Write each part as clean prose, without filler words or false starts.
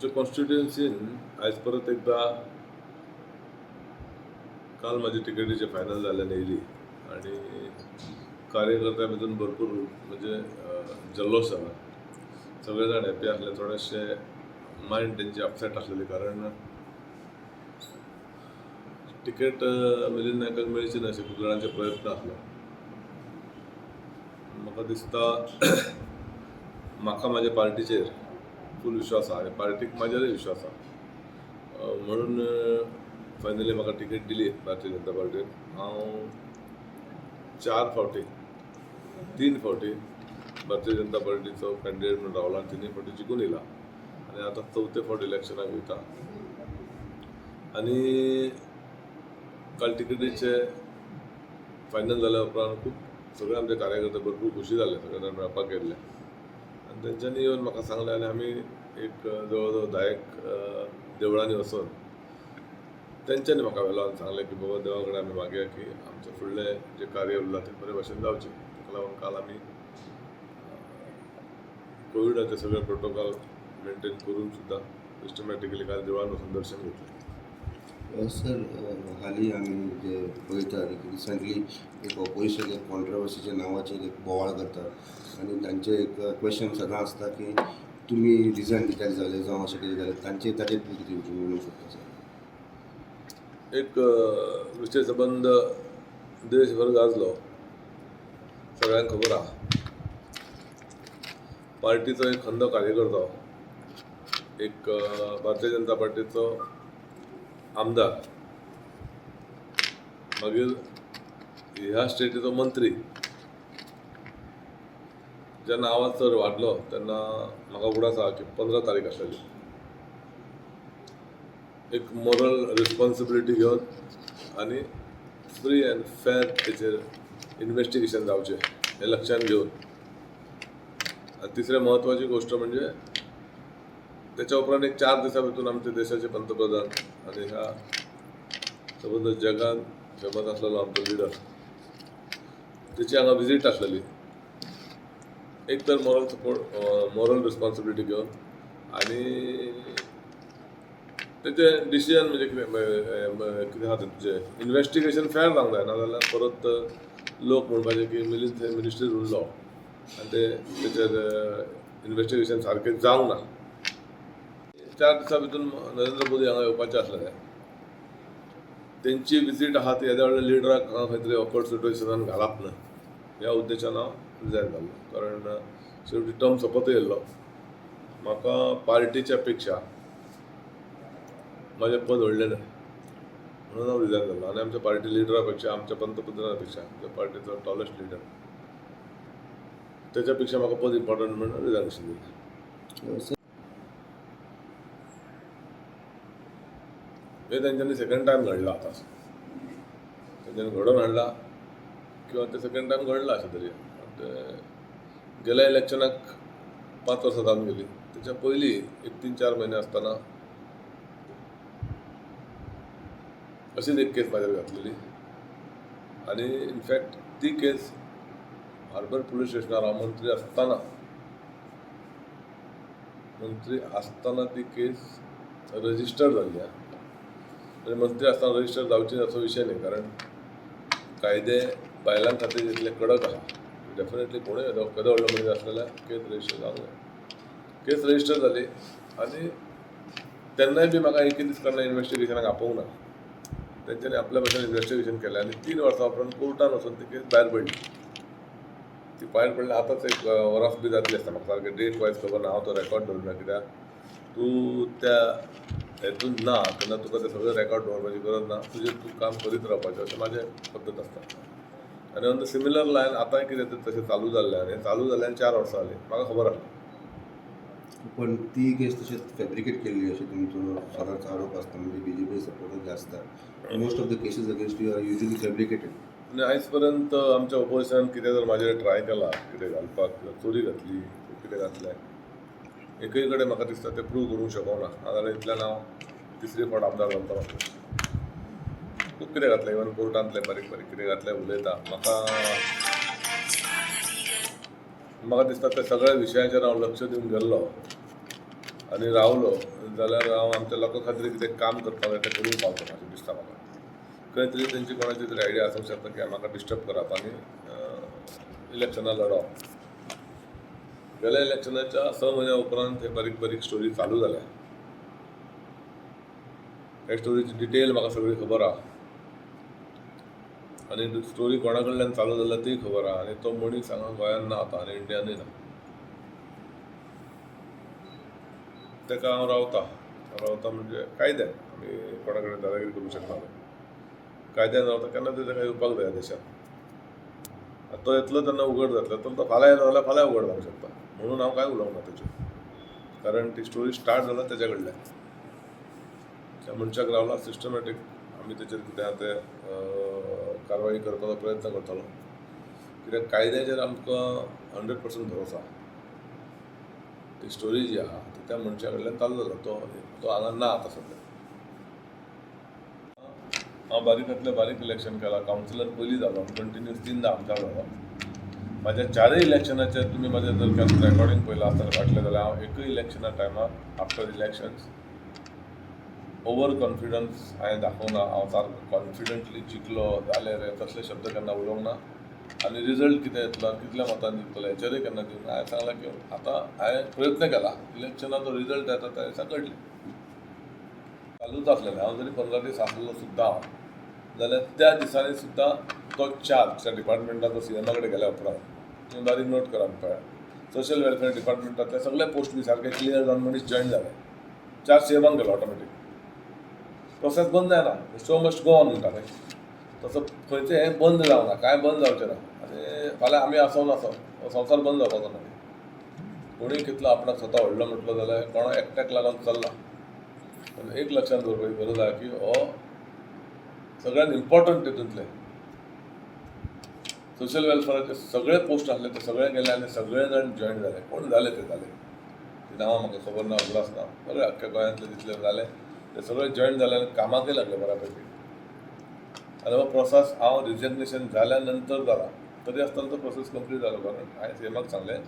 आमच्या कॉन्स्टिट्युएन्सीन आयज परत एकदा काल म्हाजी टिकेटीचे फायनल जाल्ल्यान येयली आनी कार्यकर्त्या भितर भरपूर म्हणजे जल्लोश जाला. सगळे जाण हॅप्पी आसले. थोडेशे मायंड तेंचे अपसेट आसलेले, कारण तिकेट मिलिंद नायकाक मेळची ना अशे खूब जाणांचे प्रयत्न आसलो. म्हाका दिसता, म्हाका म्हाज्या पार्टीचेर फूल विश्वास आसा आनी पार्टीक म्हाजेरूय विश्वास आसा, म्हणून फायनली म्हाका तिकेट दिली भारतीय जनता पार्टीन. हांव चार फावटी, तीन फावटी भारतीय जनता पार्टीचो कॅन्डिडेट म्हणून रावला आनी तिनूय फावटी जिखून येयला आनी आतां चवथे फावट इलेक्शनाक वयता. आनी काल तिकेटीचे फायनल जाल्या उपरांत खूब सगळे आमचे कार्यकर्ते भरपूर खोशी जाले. सगळे जाण मेळपाक गेल्ले आनी तेंच्यांनी येवन म्हाका सांगलें आनी आमी एक जवळ जवळ 10 एक देवळांनी वचून तेंच्यांनी म्हाका व्हेलो आनी सांगलें की बाबा, देवा कडेन आमी मागया की आमचें फुडलें जें कार्य उरलां तें बरे भाशेन जावचें. ताका लागून काल आमी कोविडाचे सगळे प्रोटोकॉल मेंटेन करून सुद्दां सिस्टमॅटिकली काल देवळान वचून दर्शन घेतलें. सर, हालीं आमी जे पळयता की रिसंटली एक ऑपोजिशन एक कॉन्ट्रवर्सीच्या नांवाचेर एक बोवाळ करता आनी तांचे एक क्वेश्चन सदां आसता की तुमी रिझायन कित्याक जाले जावं अशें कितें जालें तांचे, ताचेर तुमी कितें उलोवंक शकता सर? एक विशय संबंद देशभर गाजलो, सगळ्यांक खबर आहा. पार्टीचो एक खंदो कार्यकर्तो, एक भारतीय जनता पार्टीचो आमदार, मागीर ह्या स्टेटीचो मंत्री, जेन्ना आवाज चड वाडलो तेन्ना म्हाका उगडास आहा की 15 तारीख आसलेली. एक मोरल रिस्पॉन्सिबिलिटी घेवन आनी फ्री अँड फेर तेचेर इन्वेस्टिगेशन जावचें हें लक्षांत घेवन आनी तिसरें म्हत्वाची गोश्ट म्हणजे त्याच्या उपरांत एक 4 दिसां भितून आमच्या देशाचे पंतप्रधान आनी ह्या सबंद जगान फेमस आसलेलो आमचो लिडर, तेची हांगा विजीट आसलेली. एक तर मॉरल सपोर्ट, मॉरल रिस्पॉन्सिबिलिटी घेवन आनी तेचें डिसिजन म्हणजे कितें कितें आहा तें तुजें इन्वेस्टिगेशन फेर जावंक जाय, नाजाल्यार परत लोक म्हणपाचे की मिलिंद थंय मिनिस्ट्रीर उरलो आनी ते तेचेर इन्वेस्टिगेशन सारकें जावंक ना. 4 दिसां भितून नरेंद्र मोदी हांगा येवपाचे आसलेले. तेंची विजीट आहा ती येद्या व्हडल्या लिडराक हांगा खंय तरी ऑकवर्ड सिटुएशनान घालप न्हय ह्या उद्देशान हांव रिजायन जाल्लो, कारण शेवटी टर्म सोंपत येयल्लो. म्हाका पार्टीच्या पेक्षा म्हाजें पद व्हडलें न्हय म्हणून हांव रिजायन जाल्लो आनी आमच्या पार्टी लिडरा पेक्षा, आमच्या पंतप्रधाना पेक्षा, आमच्या पार्टीचो टॉलेस्ट लिडर, तेच्या पेक्षा म्हाका पद इम्पॉर्टंट म्हणून रिजायनेशन दिलें. सर. हे तेंच्यांनी सेकंड टायम घडलां. आतां तेंच्यांनी घडोवन हाडलां किंवा ते सेकंड टायम घडलां अशें तरी. ते गेल्या इलेक्शनाक 5 वर्सां जावन गेली, तेच्या पयलीं एक 3-4 म्हयने आसतना अशीच एक केस म्हाजेर घातलेली आनी इनफॅक्ट ती केस हार्बर पुलीस स्टेशनार हांव मंत्री आसतना ती केस रजिस्टर जाल्ली आहा. आनी मंत्री आसतना रजिस्टर जावची ना असो विशय न्ही, कारण कायदे बायलां खातीर जितले कडक आहा, डेफिनेटली कोणूय केदो व्हडलो मनीस आसलो जाल्यार केस रजिस्टर जावंक जाय. केस रजिस्टर जाली आनी तेन्नाय बी म्हाका एकूय दीस केन्ना इन्वेस्टिगेशनाक आपोवंक ना. तेंच्यांनी आपल्या भशेन इन्वेस्टिगेशन केलें आनी 3 वर्सां उपरांत कोर्टान वचून ती केस भायर पडली. ती भायर पडली आतांच एक वरस बी जातली आसता. म्हाका सारकें डेट वायज खबर ना. हांव तो रेकॉर्ड दवरिना, कित्याक तूं त्या हेतून ना तेन्ना तुका ते सगळें रेकॉर्ड दवरपाची गरज ना. तुजें तूं काम करीत रावपाचें अशें म्हाजें पद्दत आसता. आनी ऑन the similar line आतांय कितें तें तशें चालू जाल्लें आनी चालू जाल्ल्यान 4 वर्सां जालीं, म्हाका खबर आसलें. पण ती केस तशेंच फॅब्रिकेट केल्ली अशें तुमचो सदांच आरोप आसता. म्हणजे बीजेपी सपोर्टर जे आसता, most of the cases against you are usually fabricated. आनी आयज पर्यंत आमच्या ओपोजिशनान कितें जर म्हाजेर ट्राय केला कितें घालपाक किंवा चोरी घातली, कितें घातलें, एकय कडेन म्हाका दिसता तें प्रूव करूंक शकना. नाजाल्यार इतल्यान हांव तिसरी फावट आमदार जातलो आसलो. खूब कितें घातलें, इवन कोर्टांतलें बारीक बारीक कितें घातलें उलयता. म्हाका म्हाका दिसता त्या सगळ्या विशयाचेर हांव लक्ष दिवन गेल्लो. आनी रावलो जाल्यार हांव आमच्या लोकां खातीर कितें काम करपाक जाय तें करूंक पावतलो अशें दिसता म्हाका. खंय तरी तेंची कोणाची तरी आयडिया आसूंक शकता की म्हाका डिस्टर्ब करप आनी इलेक्शनां लडोवप. गेल्या इलेक्शनाच्या 6 म्हयन्या उपरांत हे बारीक बारीक स्टोरी चालू जाल्या. ह्या स्टोरीची डिटेल म्हाका सगळी खबर आहा आनी स्टोरी कोणा कडल्यान चालू जाल्या तीय खबर आहा आनी तो मनीस हांगा गोंयांत ना आतां आनी इंडियानूय ना. ताका हांव रावता, रावता म्हणजे कायद्यान, आमी कोणा कडेन दादागिरी करूंक शकना, कायद्यान रावता. केन्ना तरी ताका येवपाक जाय देशांत. तो येतलो तेन्ना उगड जातलो, तर तो फाल्यां येयलो जाल्यार फाल्यां उगड जावंक शकता. म्हणून हांव कांय उलोवंक ना तेचेर, कारण ती स्टोरी स्टार्ट जाला तेज्या कडल्यान. त्या मनशाक रावला सिस्टमॅटीक आमी तेचेर कितें आहा तें कारवाई करपाचो प्रयत्न करतलो. कित्याक कायद्याचेर आमकां 100% भरोसो आहा. ती स्टोरी जी आहा ती त्या मनशा कडल्यान चालू जाला, तो हांगा ना आतां सद्या. हांव बारीकांतलें बारीक इलेक्शन केलां, कावन्सिलर पयलीं जालो, कंटिन्यूस 3 आमदार जालो. म्हाज्या 4 इलेक्शनाचेर तुमी म्हाजें जर केन्ना रेकॉर्डिंग पळयलां आसतलें फाटलें जाल्यार हांव एकूय इलेक्शना टायमार आफ्टर इलेक्शन्स ओवर कॉन्फिडन्स हांवें दाखोवंक ना. हांव सारको कॉन्फिडंटली जिखलो जालें रे तसले शब्द केन्ना उलोवंक ना आनी रिजल्ट कितें येतलो आनी कितल्या मतान जिखतलो हेचेरूय केन्ना दिवंक ना. हांवें सांगलां की आतां हांवें प्रयत्न केला, इलेक्शनाचो रिजल्ट येता त्या दिसा कळटलें. चालूच आसलेलें, हांव जरी 15 दीस आसलो सुद्दां जाल्यार त्या दिसांनी सुद्दां तो चार्ज त्या डिपार्टमेंटाचो सीएमा कडेन गेल्या उपरांत तुमी बारीक नोट करा पळया, सोशल वेलफेअर डिपार्टमेंटांतले सगळे पोस्ट बी सारके क्लियर जावन मनीस जॉयन जाले, चार्ज सीएमान गेलो ऑटोमॅटीक. प्रोसेस बंद जायना, शो मस्ट गो ऑन म्हणटा न्ही, तसो खंयचें हें बंद जावना, कांय बंद जावचें ना. आनी फाल्यां आमी आसो नासो संवसार बंद जावपाचो ना. कोणूय कितलो आपणाक स्वता व्हडलो म्हटलो जाल्यार कोणा एकट्याक लागून चल्ला. पूण एक लक्षांत दवरपाची गरज आहा की हो सगळ्यात इम्पॉर्टंट तितूंतलें सोशल वेलफेराचे सगळे पोस्ट आसले ते सगळे गेले आनी सगळे जाण जॉयन जाले. कोण जाले ते जाले, ती नांवां म्हाका खबर ना, उगडास ना. सगळे अख्ख्या गोंयांतले जितले जाले ते सगळे जॉयन जाले आनी कामाकय लागले बऱ्या पैकी. आनी हो प्रोसेस हांव रिजग्नेशन जाल्या नंतर जाला, तरी आसतना तो प्रोसेस कंप्लीट जालो. कारण हांवें सीएमाक सांगलें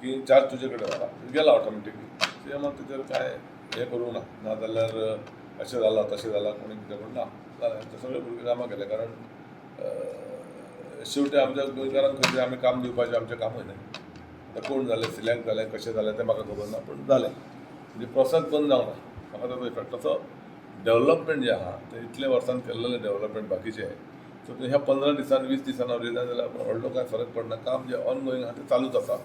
की चार्ज तुजे कडेन जाला, गेला ऑटोमॅटिकली. सीएमान तेचेर कांय हें करूंक ना, नाजाल्यार अशें जालां तशें जालां कोणी कितें म्हण ना जालें. ते सगळे भुरगे कामाक गेले. कारण शेवटी आमच्या गोंयकारांक खंय आमी काम दिवपाचें आमचें कामूय न्हय. आतां कोण जालें सिलेक्ट जालें कशें जालें तें म्हाका खबर ना, पूण जालें. म्हणजे प्रोसेस बंद जावंक ना, म्हाका ताचो इफेक्ट. तसो डेवलपमेंट जें आहा तें इतल्या वर्सान केल्लेलें डेवलपमेंट बाकीचें, सो ह्या 15 दिसान 20 दिसान हांव रिजायन जाल्यार व्हडलो कांय फरक पडना. काम जें ऑन गोईंग आहा तें चालूच आसा.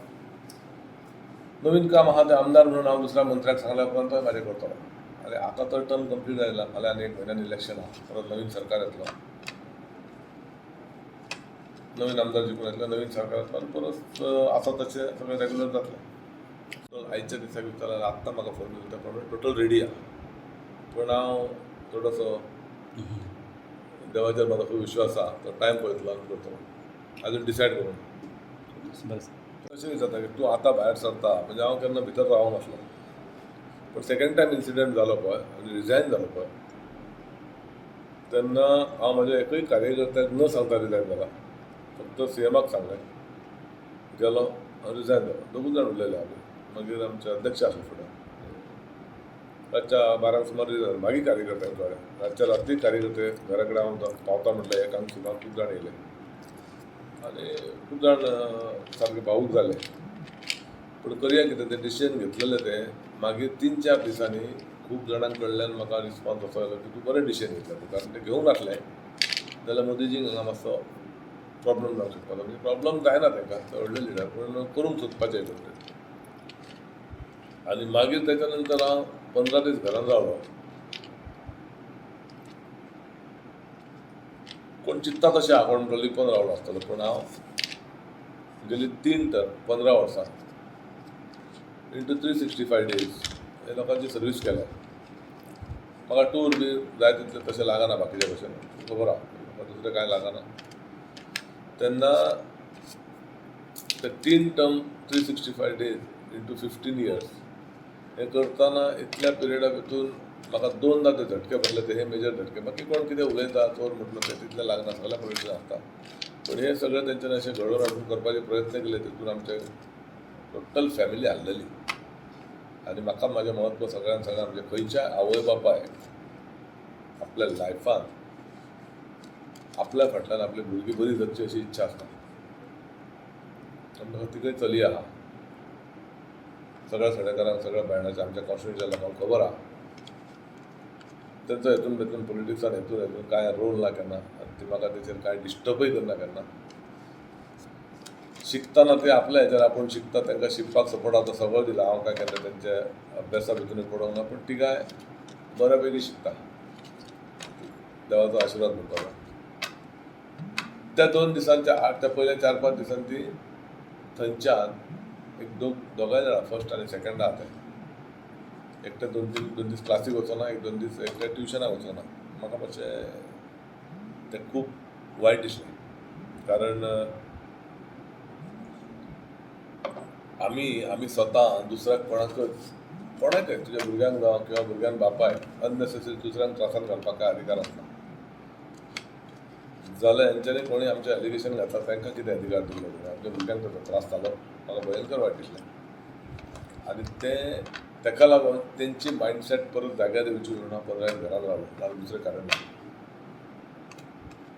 नवीन काम आहा तें आमदार म्हणून हांव दुसऱ्या मंत्र्याक सांगल्या उपरांत तोय म्हाजें करतलो. आनी आतां तर टर्म कंप्लीट जायला, फाल्यां आनी 1 म्हयन्यान इलेक्शन आहा, परत नवीन सरकार येतलो, नवीन आमदार जिखून येतले, नवीन सरकार येतलो आनी परत आसा तशें सगळें रेगुलर जातलें. सो आयच्या दिसाक विचारल्यार आत्तां म्हाका फोन दिलो त्या प्रमाणे टोटल रेडी आहा. पूण हांव थोडोसो देवाचेर म्हाजो खूब विश्वास आहा, तो टायम पळयतलो आनी करतलो, आजून डिसायड करूंक ना. अशें जाता की तूं आतां भायर सरता म्हणजे हांव केन्ना भितर रावंक नासलो, पूण सेकंड टायम इन्सिडंट जालो पळय आनी रिजायन जालो पळय तेन्ना हांव म्हाज्या एकूय कार्यकर्त्याक न सांगता रिजायन जाला. फक्त सीएमाक सांगलें, गेलो हांव रिजायन जालो. दोगूच जाण उरलेले आमी, मागीर आमचे अध्यक्ष आसले फुडें. रातच्या 12 सुमार रिजायन, मागीर कार्यकर्त्यांक कळ्ळें. रातच्या राती कार्यकर्ते घरा कडेन हांव पावता म्हटल्यार एकांक सुमार खूब जाण येयले आनी खूब जाण सारके भावूक जाले. पूण करया कितें, तें डिसिजन घेतलेलें तें मागीर 3-4 दिसांनी खूब जाणां कडल्यान म्हाका रिस्पॉन्स असो आयलो की तूं बरें डिसिजन घेतलें तूं, कारण तें घेवंक नासलें जाल्यार मोदीजींक हांगा मातसो प्रॉब्लम जावंक शकतालो. म्हणजे प्रॉब्लम जायना तांकां, ते व्हडले लिडर, पूण करूंक सोदपाचें कोण तरी. आनी मागीर तेच्या नंतर हांव 15 दीस घरान रावलो. कोण चिंत्ता तशें आहा, कोण लिपोवन रावलो आसतलो, पूण हांव गेली 3 टर्म 15 वर्सां इंटू 365 डेज हे लोकांची सर्वीस केल्या. म्हाका टूर बी जाय तितलें तशें लागना बाकीच्या भशेन, खबर आहा, म्हाका दुसरें कांय लागना. तेन्ना ते 3 टर्म 365 डेज इंटू 15 इयर्स हें करतना इतल्या पिरियडा भितून म्हाका 2दा ते झटके पडले, ते हे मेजर झटके. बाकी कोण कितें उलयता चोर म्हटलो तें तितलें लागना, सगळ्या पॉलिटिशन आसता. पूण हें सगळें तेंच्यांनी अशें घडोवन हाडून करपाचे प्रयत्न केले, तितून आमचे टोटल फॅमिली हाल्लेली. आनी म्हाका म्हाजें म्हत्व सगळ्यांत सगळ्यांत म्हणजे खंयच्याय आवय बापायक आपल्या लायफान आपल्या फाटल्यान आपली भुरगीं बरी जगची अशी इच्छा आसता. आनी म्हाका तिगय चली आहा. सगळ्या सडेकारांक, सगळ्या बायणाच्या, आमच्या कॉन्स्टिट्युएन्सीच्या लोकांक खबर आहा. तेंचो हेतून भितून पॉलिटिक्सान हेतून हेतून कांय रोल ना केन्ना, आनी ती म्हाका तेचेर कांय डिस्टर्बूय करना केन्ना. शिकतना ते आपल्या हेच्यार आपूण शिकता, तांकां शिकपाक सपोर्ट आतां सगळो दिला. हांव काय केन्ना तेंच्या अभ्यासा भितूनय पडोंक ना, पूण तिगाय बऱ्या पैकी शिकता, देवाचो आशिर्वाद म्हणपाचो. त्या 2 दिसांच्या आड, त्या पयल्या 4-5 दिसांनी ती थंयच्यान एक दोगांय जाणां फर्स्ट आनी सेकंड आहा ते. एकटें 2-3 दीस क्लासीक वचना, 1-2 दीस एकटें ट्युशनाक वचना. म्हाका मातशें तें खूब वायट दिसलें, कारण आमी आमी स्वता दुसऱ्याक कोणाकच, कोणाकय, तुज्या भुरग्यांक जावं किंवा भुरग्यांक बापायक अननेसेसरी दुसऱ्यांक त्रासान घालपाक काय अधिकार आसना. जाल्यार हेंच्यांनी कोणी आमचें एलिगेशन घातला तांकां कितें अधिकार दिल्लो? आमच्या भुरग्यांक ताचो त्रास जालो, म्हाका भयंकर वायट दिसलें. आनी तें ताका लागून तेंची मायंडसेट परत जाग्यार येवची म्हणून हांव 15 दीस घरांत रावलो, नाजाल्यार दुसरें कारण ना.